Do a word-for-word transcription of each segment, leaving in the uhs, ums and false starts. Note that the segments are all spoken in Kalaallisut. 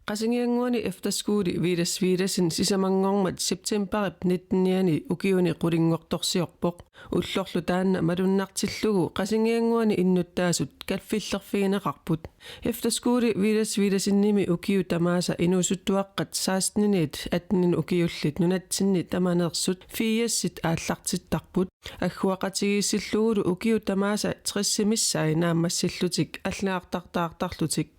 Qasigiannguani efterskole Villads Villadsen sisamanngormat septembarip nittenianni ukiuni qulinngortorsiorpoq. Ullorlu taanna malunnartillugu Qasigiannguani innuttaasut kaffillerfigineqarput. Efterskole Villads Villadsenimi ukiut tamaasa inuusuttuaqqat seksteniit attenit ukiullit nunatsinni tamaneersut firsit aallartittarput. Agguaqatigiissillugulu ukiut tamaasa tressit missaat naammassillutik allagartartaartarlutik.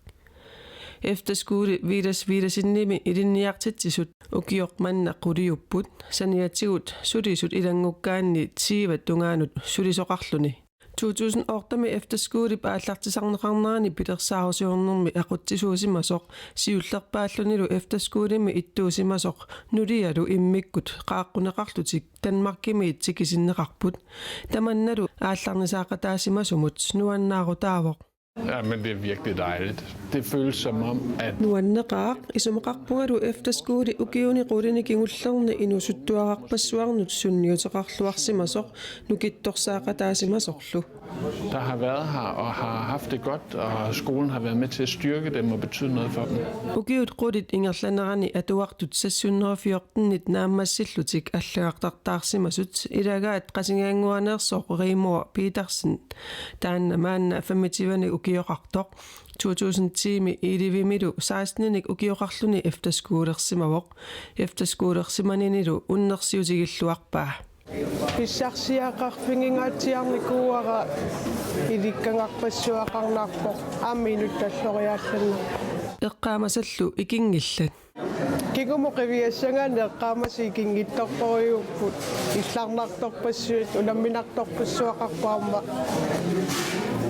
Efterskole Villads Villadsenimi ilinniartitsisut ukioq manna quliupput, saniatigut sulisut ilanngukkaanni tyve tungaanut sulisoqarluni. To tusind otte-mi efterskolep aallartisarneqarnerani pilersaarusiornermi aqutsisuusimasoq, siullerpaallunilu efterskolemi ittuusimasoq nulialu immikkut qaaqquneqarlutik Danmarkimiit tikisinneqarput. Tamannalu aallarnisaaqataasimasumut nuannaarutaavoq. Ja, men det er virkelig dejligt. Det føles som om, at Nuanneqaaq, isumaqarpungalu efterskole ukiuni qulini kingullerni inuusuttuararpassuarnut sunniuteqarluarsimasoq nukittorsaaqataasimasorlu. Der har været her og har haft det godt, og skolen har været med til at styrke dem og betyde noget for dem. Ukiut qulit ingerlanerani atuartut sekshundrede fjortenit naammassillutik allagartartaarsimasut ilagaat Qasigiannguaneersoq Rigmor Petersen. Taanna maanna femogtyvenik ukioqartoq. To tusind ti-mi ellevemilu seksteninik ukioqarluni efterskolersimavoq. Efterskolersimaninilu unnersiutigilluarpaa. Pissarsiaqarfigingaatsiarnikuuara ilikkagarpassuaqarnarpoq aamma inuttalloriaallannerpoq. Eqqaamasallu ikinngillat. Kingumut qiviassagaanni eqqaamasat ikinngitsorujussuupput, illarnartorpassuit, unamminartorpassuaqarpoq aamma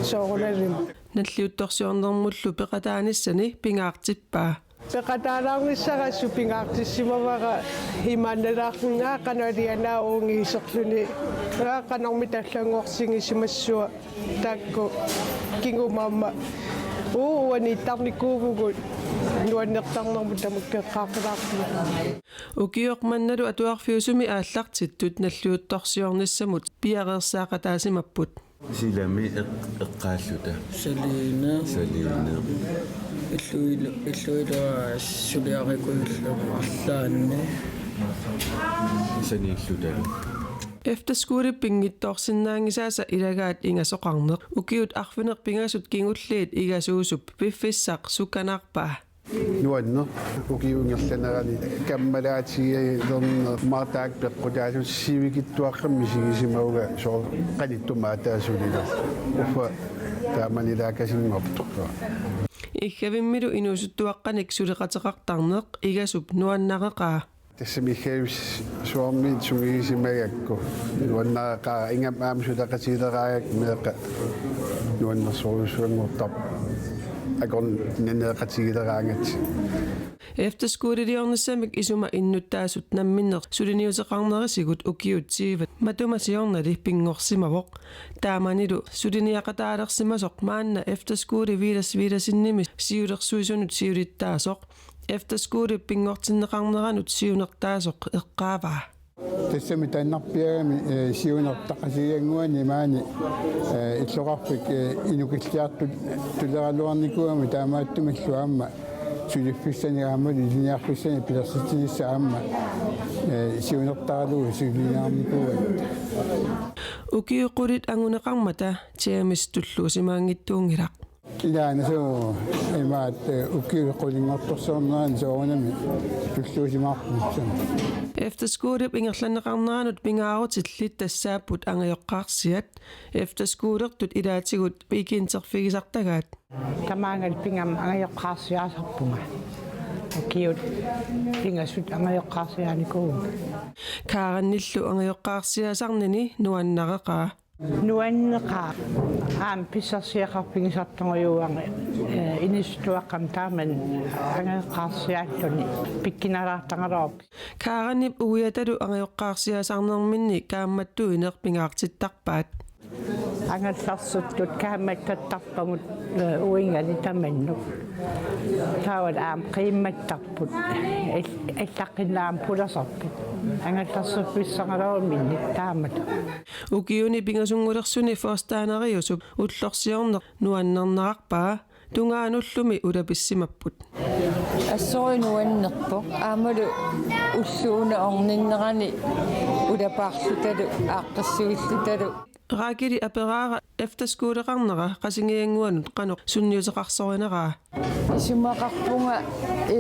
soorunalimi. Nalliuttorsiornermullu peqataanissani pingaartippaa. Peqataalaarnissara assut pingaartissimavara imaannalaarluni, aa, qanoq ilianaa uunga iserluni, aa, qanormita allanngortigisimassua. Taakku kingumut aamma uu uaniittarnikuuvugut nuannertarnermut tamakku eqqaaqqaarluni. Ukioq mannalu atuarfiusumi aallartittut nalliuttorsiornissamut piareersaaqataasimapput. Silami eq-, eqqaalluta. Saline. Saline. Illuilu-, illuilua suliarikuillu arlaanni. Saniillutalu. Efterskole pinngitsoorsinnaanngisaasa ilagaat ingasoqarneq ukiut arfineq-pingasut kingulliit igasuusup piffissaq sukkanaarpaa. Nuanneq ukiup ingerlanerani kammalaatigilerneq, maanna taakku peqqutaallutik sivikitsuaqqamik misigisimavunga soorlu qanittumi aatsaat sulilerlugu. Uffa taamanilaakkasinngortoq. Iggavimmilu inuusuttuaqqanik suleqateqartarneq igasup nuannareqaa. Tassami iggavissarmi sumigisimagakku nuannareqaara, ingammik aamma suleqatigileraangakku meeqqat nuannersorujussuanngortarput akornanni nereqatigileraangatsigu. Efterskoleliornissamik isuma innuttaasut namminneq suliniuteqarnerisigut ukiut tyve matuma siornali pinngorsimavoq. Taamanilu suliniaqataalersimasoq maanna Efterskole Villads Villadsenimi siulersuisunut siulittaasoq, efterskolep pinngortinneqarneranut siunertaasoq eqqaavaa. Tassami taannarpiaagami, eh, siunertaqatigiannguani maani, eh, illoqarfik, eh, inukilliartut tuleraluarnikuugami, taamaattumillu aamma suliffissanik aamma ilinniarfissanik pilersitsinissaq aamma, eh, siunertaralugu suliniarnikuugatta. Ukiut qulit anguneqarmata James tulluusimaanngitsuunngilaq. Ilaana suu imaat, eh, ukiut qulinngortorsiornerani soorunami tulluusimaarpunga. Efterskolep ingerlanneqarneranut pingaarutillit tassaapput angajoqqaarsiat, efterskolertut ilaatigut weekenderfigisartagaat. Tamaanga pingam angajoqqaarsiaasarpunga. Ukiut pingasut angajoqqaarsiaanikuuvunga. Karanillu angajoqqaarsiaasarnini nuannareqaa. Nuanneqaaq. Aamma pissarsiaqarfigisartorujussuuara, eh, inuusuttuaqqamik taamani angajoqqaarsiaalluni pikkunartartaraluarpoq. Karanip uiatalu angajoqqaarsiaasarnerminni kaammattuineq pingaartittarpaat. Angerlarsittut kaammattattarpagut, eh, uingali tamannut. Taavalu aamma qiimmattarput. Al-, allaqqinnaaq aamma pulasarput. Angerlarsiffissaqaraluarminni taamatut. Ukiuni pingasunngulersuni forstaaneriusup ullorsiorneq nuannernerarpaa, Tungaanullu ulapissimapput. Assorujuk nuannerpoq. Aammalu ulluuna orninnerani ulapaarlutalu aaqqissuillutalu. Raakili aperaara efterskoleqarnera Qasigiannguanut qanoq sunniuteqarsorineraa. Isumaqarpunga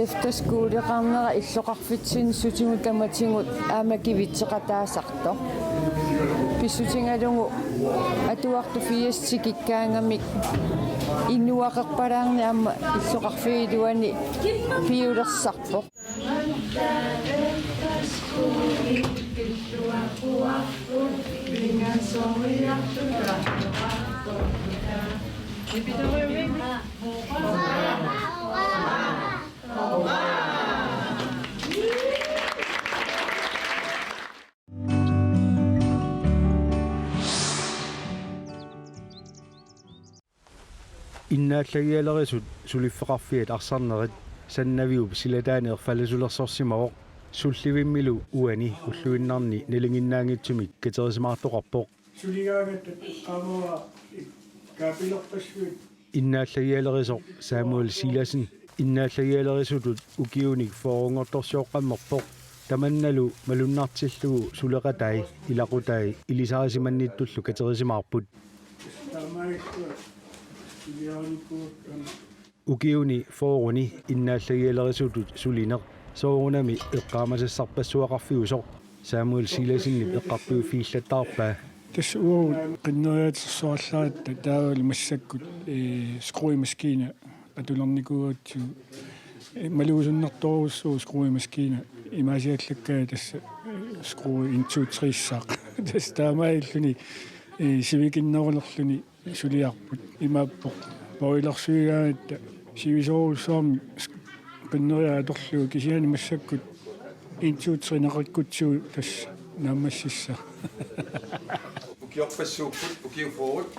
efterskoleqarnera illoqarfitsinni sutigut tamatigut aamma kivitseqataasartoq. Pissutigalugu atuartut firsit tikikkaangamik inuaqerpalaarneq aamma illoqarfiup iluani piulersarpoq. Innaallagialerisut suliffeqarfiat arsarnerit Sannaviup silataani erfalasulersorsimavoq. Sullivimmilu uani ulluinnarni nalinginnaanngitsumik katerisimaartoqarpoq. Suligaangatta qaamavara kaapilerpassuit. Innaallagialerisoq Samuel Silassen innaallagialerisutut ukiunik fyrrenngortorsioqqammerpoq. Tamannalu malunnartillugu suleqatai, ilaqutai ilisarisimannittullu katerisimaarput. Ukiuni fyrreni innaallagialerisutut sulineq soorunami eqqaamasassarpassuaqarfiusoq Samuel Silassenip eqqartuiffigillattaarpaa. Tassa uagut qinneriaatersuarlaratta taavalu massakkut, ee, skruemaskiina atulernikuugatsigu, ee, malugisunnertorujussuuvoq skruemaskiina imaasiallakkaat tassa, ee, skruet en, to, tre-ssaaq. Tassa taamaalilluni, ee, sivikinnerulerluni suliarput. Imaappoq boilersuigaangatta sivisoorujussuarmik qinneriaat atorlugu kisianni massakkut en, to, tre-neqikkutsigu tassa naammassissaaq. Ukiorpassuupput, ukiut fyrret.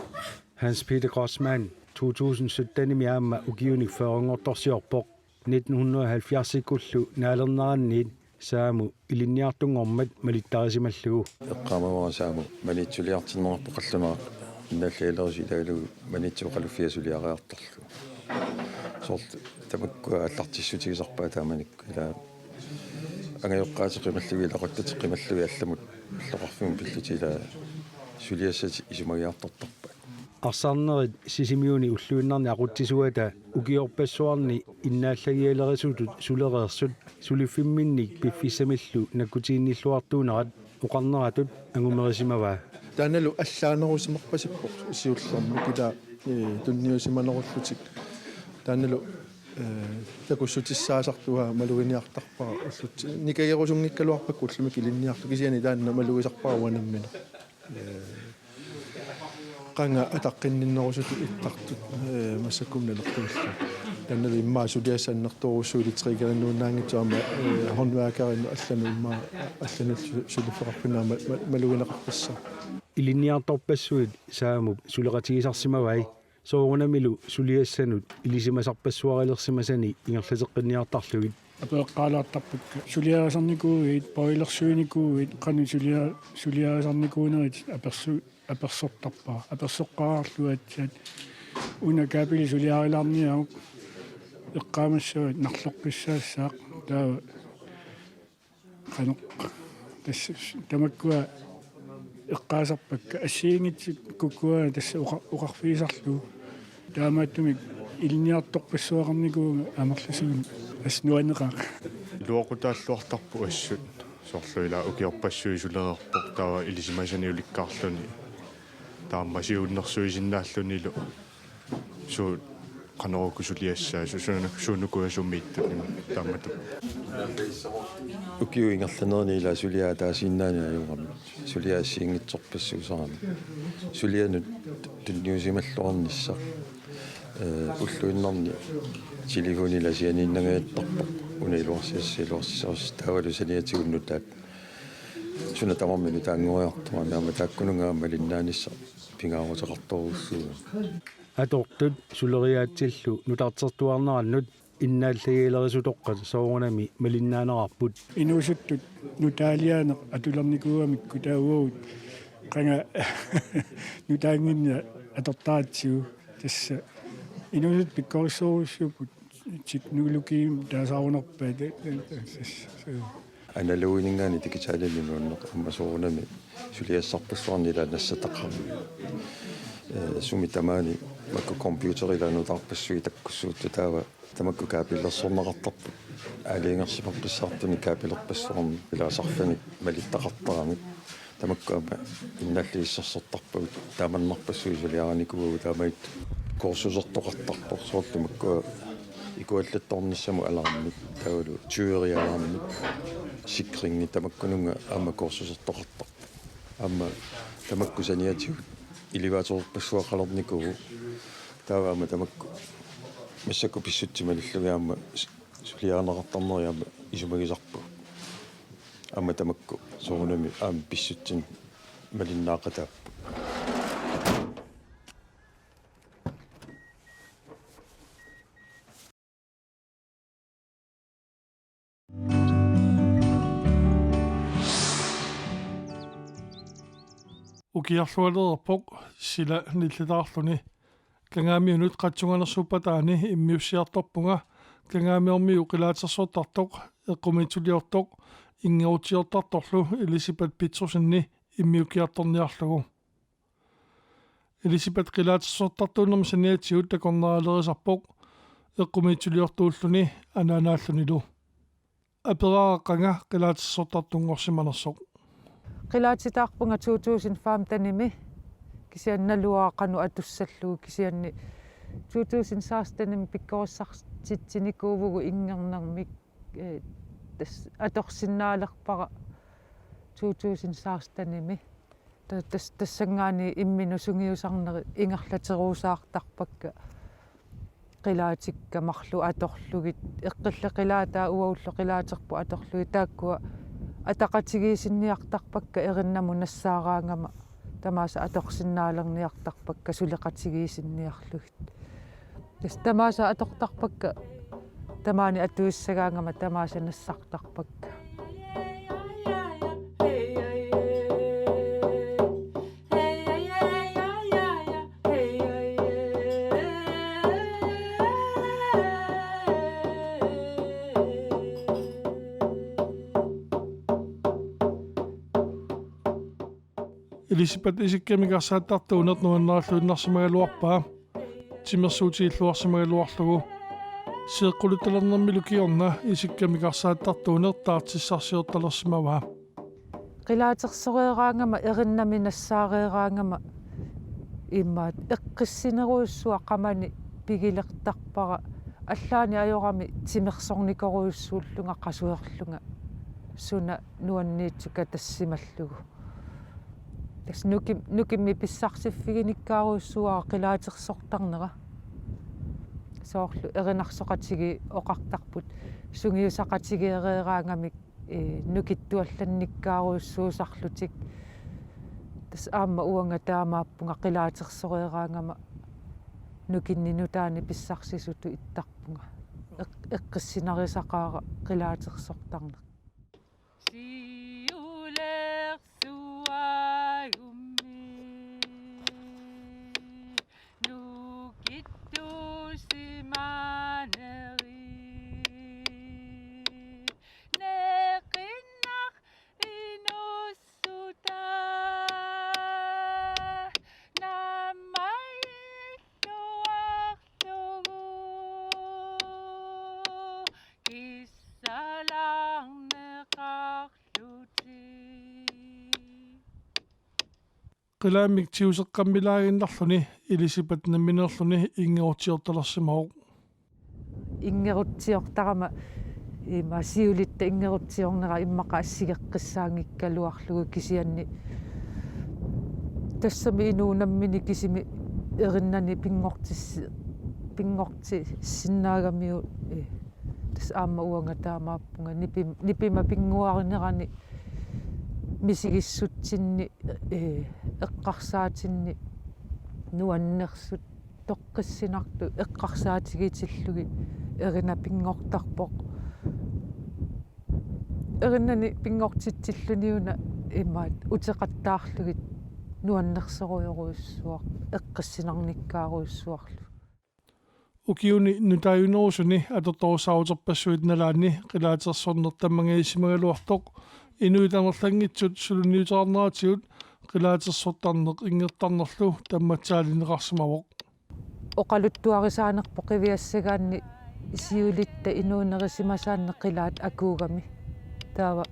Hans Peter Grossmann to tusind syttenimi aamma ukiunik fyrrenngortorsiorpoq. Nitten hundrede og halvfjerdsikkullu naalerneranniit Saamu ilinniartunngormat malittarisimallugu. Eqqaamavara Saamu Maniitsuliartinneqarpoq qallunaaq innaallagialerisut ilagalugu Maniitsoq oqaluffia suliariartorlugu. Soorlu tamakkua aallartissutigisarpaat taamanikkut, ila angajoqqaateqimallugit ilaquttateqimallugit allamut illoqarfimmut pillutik ila suliassatik isumagiartortarpaat. Arsarnerit Sisimiuni ulluinnarni aqutsisuata ukiorpassuarni innaallagialerisutut sulereersut suliffimminnik piffissamillu nakkutiinnilluartuunerat oqarneratut angumerisimavaa. Taannalu allaanerusimarpasippoq siullermik ila, ee, tunniusimanerullutik. Taannalu, ee, takussutissaasartugaa maluginiartarpara ullut. Nikagerusunngikkaluarpakka ullumikkut ilinniartut kisianni taanna malugisarpara uanga nammineq. Ee, qanga ataqqinninnerusutut ittartut, ee, massakkut nalertugallartut. Taannalu immaqa suliassat annertoorujussuit elektrikerinuinnaanngitsut aamma, ee, håndværkerinut allanut immaqa allanut su-, suliffeqarfinnut aamma ma-, malugineqartassaaq. Ilinniartorpassuit Saamup suleqatigisarsimavai. Soorunamilu suliassanut ilisimasarpassuarilersimasani ingerlateqqinniartarlugit. Apereqqaalaartarpakka. Suliarisarnikuuit, boilersuinikuuit, qanoq sulia-, suliarisarnikuunerit apersu-, apersortarpara. Apersoqqaarlugu aatsaat una kaapili suliarilaarniaruk eqqaamassavat narloqqissaassaaq. Taava qanoq. Tassa tamakkua eqqaasarpakka assigiinngitsut kukkuaat tassa oqa-, oqarfigisarlugu. Taamaattumik ilinniartorpassuaqarnikuuvunga amerlasuunik. Tassa nuanneqaaq. Iluaqutaalluartarpoq assut. Soorlu ila ukiorpassuit sulereerpoq taava ilisimasani ulikkaarluni. Taama siunnersuisinnaallunilu. Suut qanoq uku suliassaat, su-, suunu-, suunuku sumiittut taamatut. Ukiup ingerlanerani ila suliaq ataasiinnaani ajorami. Suliaq assigiinngitsorpassuusarami. Sulianut tunniusimalluarnissaq. Ee, ulluinnarni telefonila sianiinnangajattarpoq. Una iluarsiassaq iluarsisarsi taavalu saniatigut nutaat. Suna tamarmi nutaanngoriartorami aamma taakkununnga malinnaanissaq pingaaruteqartorujussuugami. Atortut suleriaatsillu nutartertuarnerannut innaallagialerisutoqqat soorunami malinnaanerarput. Inuusuttut nutaaliaaneq atulernikuugamikku taava uagut qanga nutaannginneq atortaratsigu tassa Inuusuttut pikkorissorujussuupput teknologiimik taasaarunarpaat. Analogininngaanniit digitalilinut nuanneq aamma soorunami suliassarpassuarnik ilaa nassataqarmat. Eh, sumi tamaani makku computerit ilaa nutaarpassuit takkussuuttut taava tamakku kaapilersorneqartarput. Aalajangersimaqqissaartunik kaapilerpassuarnik ilaa sarfanik malittaqartaramik. Tamakku aamma innalliissersortarpagut taamannarpassuit suliarinikuuagut taamaattut kursusertoqartarpoq soorlu makkua ikuallattoornissamut alarmit taavalu tyverialarmit sikringi tamakkununnga aamma kursusertoqartarpoq. Aamma tamakku saniatigut elevatorerpassuaqalernikuuvoq taava aamma tamakku massakkut pissutsit malillugit aamma s-, suliarineqartarneri aamma isumagisarpagut. Aamma tamakku soorunami aamma pissutsinik malinnaaqataapput. Ukiarlualereerpoq sila nillitaarluni. Kangaamiunut qatsunganersuuppataani immiussiartorpunga Kangaamiormiut qilaatersortartoq eqqumiitsuliortoq inngerutsiortartorlu Elisabeth Petrussenip immiukkiartorniarlugu. Elisabeth qilaatersortartuunermi saniatigut takornarialerisarpoq eqqumiitsuliortuulluni anaanaallunilu. Aperaara qanga qilaatersortartunngorsimanersoq. Qilaatitaarpunga to tusind femtenimi kisianni naluara qanoq atussallugu kisianni to tusind sekstenimi pikkorissartitsinikuuvugut inngernermik, eh, tassa atorsinnaalerpara to tusind sekstenimi. Ta-, tas-, tassanngaanniit imminut sungiusarnerit ingerlateruusaartarpakka qilaatikka marluk atorlugit. Eqqillit qilaataa uagullu qilaaterput atorlugit taakkua ataqatigiissinniartarpakka erinnamut nassaaraangama tamaasa atorsinnaalerniartarpakka suleqatigiissinniarlugit. Tassa tamaasa atortarpakka tamaani atuissagaangama tamaasa nassartarpakka. Elisabeth isikkamik arsaattartuuneq nuannaarluinnarsimagaluarpaa. Timersuutigilluarsimagaluarlugu. Seeqquluttalernermilu kingorna isikkamik arsaattartuuneq taartissarsiortalersimavaa. Qilaatersoreeraangama erinnamik nassaareeraangama imaat eqqissinerujussuaq qamani pigilertarpara allaani ajorami timersornikorujussuullunga qasuerlunga suna nuanniitsuka tassimallugu. Tassa nukim-, nukimmi pissarsiffiginikkaarujussuuara qilaatersortarnera. Soorlu erinarsoqatigiit oqartarput sungiusaqatigeereeraangamik, ee, nukittuallannikkaarujussuusarlutik. Tassa aamma uanga taamaappunga qilaatersoreeraangama nukinnik nutaanik pissarsisutut ittarpunga. Eq-, eqqissinarisaqaara qilaatersortarneq. Siulersuagummi nukittuusimanerit neqinnaq inussutaa nammailluarlugu kissaalaarneqarlutik. Qilaammik tiguseqqammilaaginnarluni Elisabeth nammineerluni inngerutsiortalersimavoq. Inngerutsiortarama ima siulitta inngerutsiornera immaqa assigeqqissaanngikkaluarlugu kisianni tassami inuup nammineq kisimi erinnani pinngortissi-, pinngortissinnaagamiuk, eh, tassa aamma uanga taamaappunga nipim-, nipima pinnguarinerani misigissutsinni, eh, eqqarsaatinni nuannersut toqqissinartut eqqarsaatigitillugit erinaq pinngortarpoq. Erinnani pinngortitsilluniuna imaat uteqattaarlugit nuannersorujorujussuaq eqqissinarnikkaarujussuarlu. Ukiuni nutaajunerusuni atortorissaaruterpassuit nalaanni qilaatersorneq tammangerisimagaluartoq inuit amerlanngitsut suliniuteqarneratigut qilaatersortarneq inngertarnerlu tammatsaalineqarsimavoq. Oqaluttuarisaanerput qiviassagaanni siulitta inuunerisimasaanni qilaat akuugami. Taava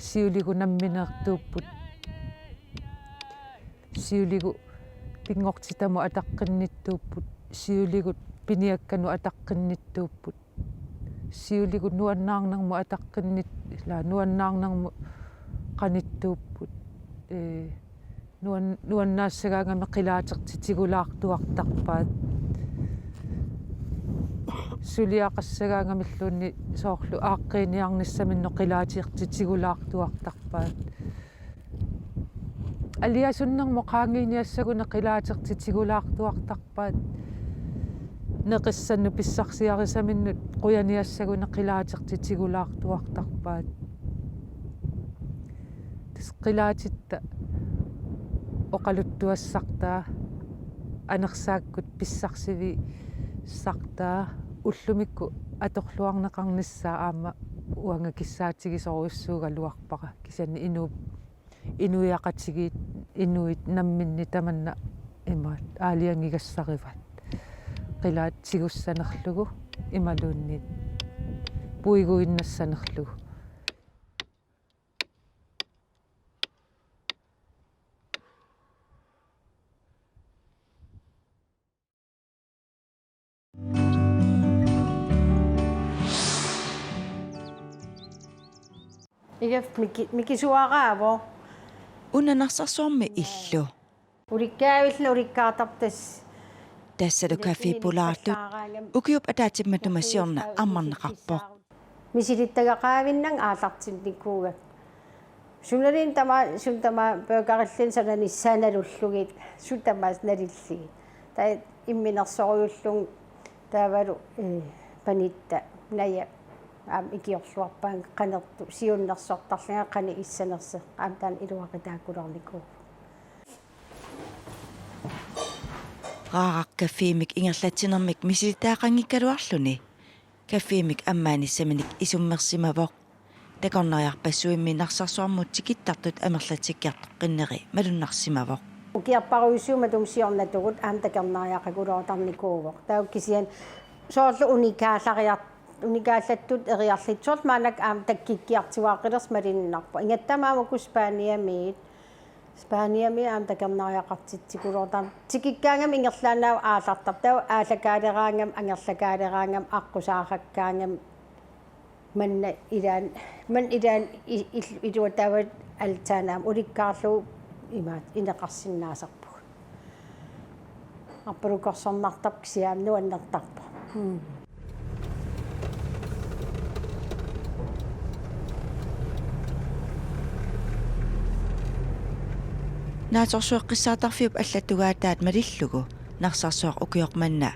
siuligut nammineertuupput. Siuligut pinngortitamut ataqqinnittuupput. Siuligut piniakkanut ataqqinnittuupput. Siuligut nuannaarnermut ataqqinnittut, ilaa, nuannaarnermut qanittuupput. Ee, nuan-, nuannaassagaangami qilaatertik tigulaartuartarpaat. Suliaqassagaangamilluunniit soorlu aaqqiiniarnissaminnut qilaatertik tigulaartuartarpaat. Aliasunnermut qaangiiniassaguni qilaatertik tigulaartuartarpaat. Neqissannut pissarsiarisaminnut qujaniassaguni qilaatertik tigulaartuartarpaat. Tassa qilaatitta oqaluttuassartaa, anersaakkut pissarsivissartaa, ullumikkut atorluarneqarnissaa aamma uanga kissaatigisorujussuugaluarpara, kisianni inuup inuiaqatigiit, inuit namminneq tamanna imaat aalajangigassarivaat. Qilaat tigussanerlugu imaluunniit puiguinnassanerlugu. Iga miki-, mikisuaraavoq. Una Narsarsuarmi illu. Ulikkaavilluni ulikkaartarpoq tassa. Tassalu Café Polaartut ukiup ataatsip matuma siorna ammarneqarpoq. Misilittagaqaavinnanga aallartinnikuugakku. Sunaluunniit tamaat, suut tamaat burgerilluni sananissaa nalullugit, suut tamaasa nalillugit. Taava imminersorujullugu taavalu, ee, panitta Naja aamma ikiorluarpaanga qanertoq siunnersortarlunga qanoq issanersoq aamma taanna iluaqutaakkuloornikuuvoq. Raaraq Cafémik ingerlatsinermik misilittagaqanngikkaluarluni cafémik ammaanissaminik isummersimavoq. Takornariarpassuimmi Narsarsuarmut tikittartut amerlatsikkiartoqqinneri malunnarsimavoq. Ukiorparujussuit matuma siornatigut aamma takornariaqakuloortarnikuuvoq. Taava kisianni soorlu unikaallariar-, unikaallattut eriarlutik soorlu maannakkut aamma takkukkiartuaaqqilersoq malunnarpoq. Ingammik aamma uku Spaniamiit. Spaniami aamma takornariaqartitsikuloortarami. Tikikkaangami ingerlaannaq aallartarpoq. Taava aallakaaleraangami, angerlakaaleraangami, aqqusaarakkaangami. Manna ilaanni, manna ilaanni i-, il-, iluataavat altaanami ulikkaarlugu imaat ineqarsinnaasarpugut. Arpalukorsornartarpoq kisianni nuannertarpoq. Mm. Naatsorsueqqissaartarfiup allattugaataat malillugu Narsarsuaq ukioq manna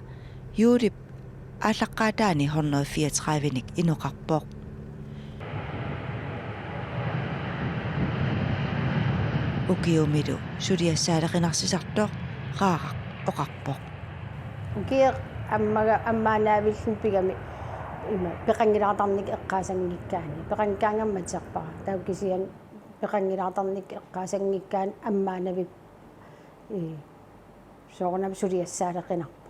juulip aallaqqaataani hundrede fireogtredivenik inoqarpoq. Ukiumilu suliassaaleqinarsisartoq Raaraq oqarpoq. Ukioq ammaga-, ammaannaavilluni pigami ima peqanngilaartarnikkut eqqaasanngikkaanni. Peqanngikkaangama materpara. Taava kisianni peqanngilaartarnikkut eqqaasanngikkaanni ammaannavi-, ii, soorunami suliassaaleqinarpoq.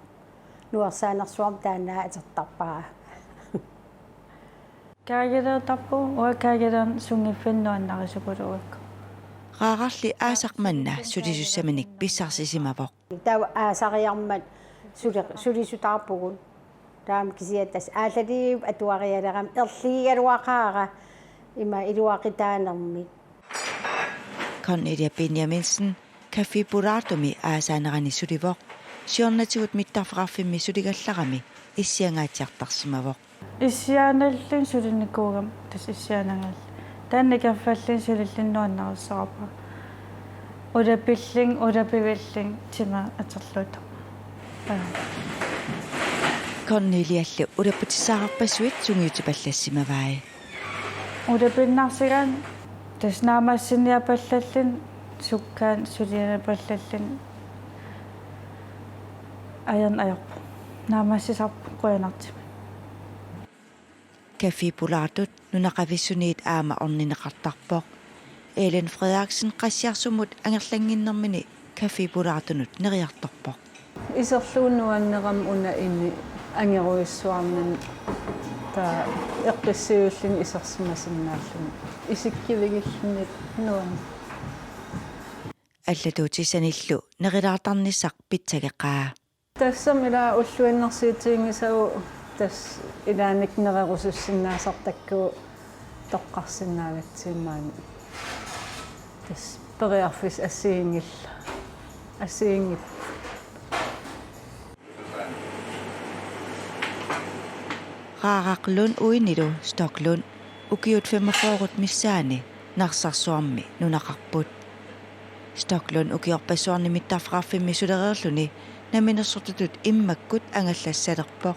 Nuersaanersuarmi taanna atortarpara. Kaageleertarpugut, uanga kaageleerneq sunngiffinnut nuannarisorujussuuakka. Raararli aasaq manna sulisussaminik pissarsisimavoq. Taava aasariarmat suli-, sulisutaarpugut. Taama kisianni tassa aallaliivik atuarialerami erligigaluaqaara ima iluaqutaanermik. Cornelia Benjaminsen Café Polaartumi aasaanerani sulivoq. Siornatigut mittarfeqarfimmi suligallarami issiangaatsiartarsimavoq. Issiaannarluni sulinikuugama tassa issiaannangaarluni. Taanna ikerfalluni sulilluni nuannarisarpara. Ulapillunga, ulapivillunga timaa atorluta. Corneliallu ulapputissaqarpassuit sungiutipallassimavai. Ulapinnarsigaanni tassa naammassiniapallalluni sukkaanut sulianipallalluni ajorneq ajorpoq. Naammassisarput qujanartumik. Café Polaartut nunaqavissuniit aamma ornineqartarpoq. Ellen Frederiksen Qassiarsummut angerlannginnermini Café Polaartunut neriartorpoq. Iserlugu nuannerami una ini angerujussuarnani, taava eqqissiviulluni isersimasinnaalluni. Isikkivigiilluni nuann. Allatuutissanillu nerilaartarnissaq pitsageqaa. Tassami ila ulluinnarsiutiginngisagut tassa ilaanni nererusussinnaasartakkagut toqqarsinnaagatsigit maani. Tassa periarfissat assigiinngillat. Assigiinngillat. Raaraq Lund uinilu Stoklund ukiut femogfyrre missaanni Narsarsuarmi nunaqarput. Stoklund ukiorpassuarni mittarfeqarfimmi sulereerluni namminersortutut immakkut angallassalerpoq.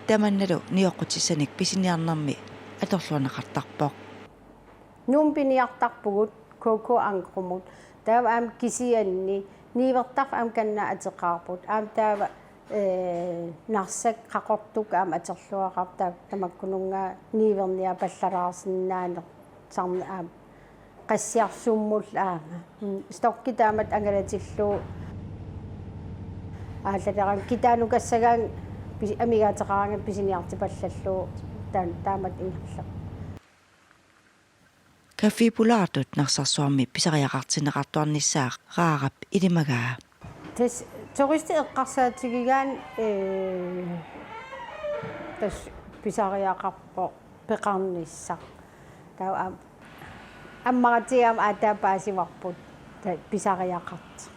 Tamannalu nioqqutissanik pisiniarnermi atorluarneqartarpoq. Nuummi piniartarpugut K K Ankrumut. Taava aamma kisianni niuertarfik aamma kanna ateqarput. Aamma taava, ee, Narsaq Qaqortup aamma atorluaqarpoq, taava tamakkununnga niuerniarpallalaarsinnaaneq sarna aamma Qassiarsummullu aamma. Mm, Stokki taamatut angalatillugu. Aallalerami kitaanukassagaanni pis-, amigaateqaraangat pisiniartipallallugu taan-, taamatut ingerlavoq. Café Polaartut Narsarsuarmi pisariaqartinneqartuarnissaa Raarap ilimagaa. Tassa turistit eqqarsaatigigaanni, ee, tassa pisariaqarpoq peqarnissaq. Taava am-, ammaratiga aamma aatsaat paasivarput, ta-, pisariaqartoq.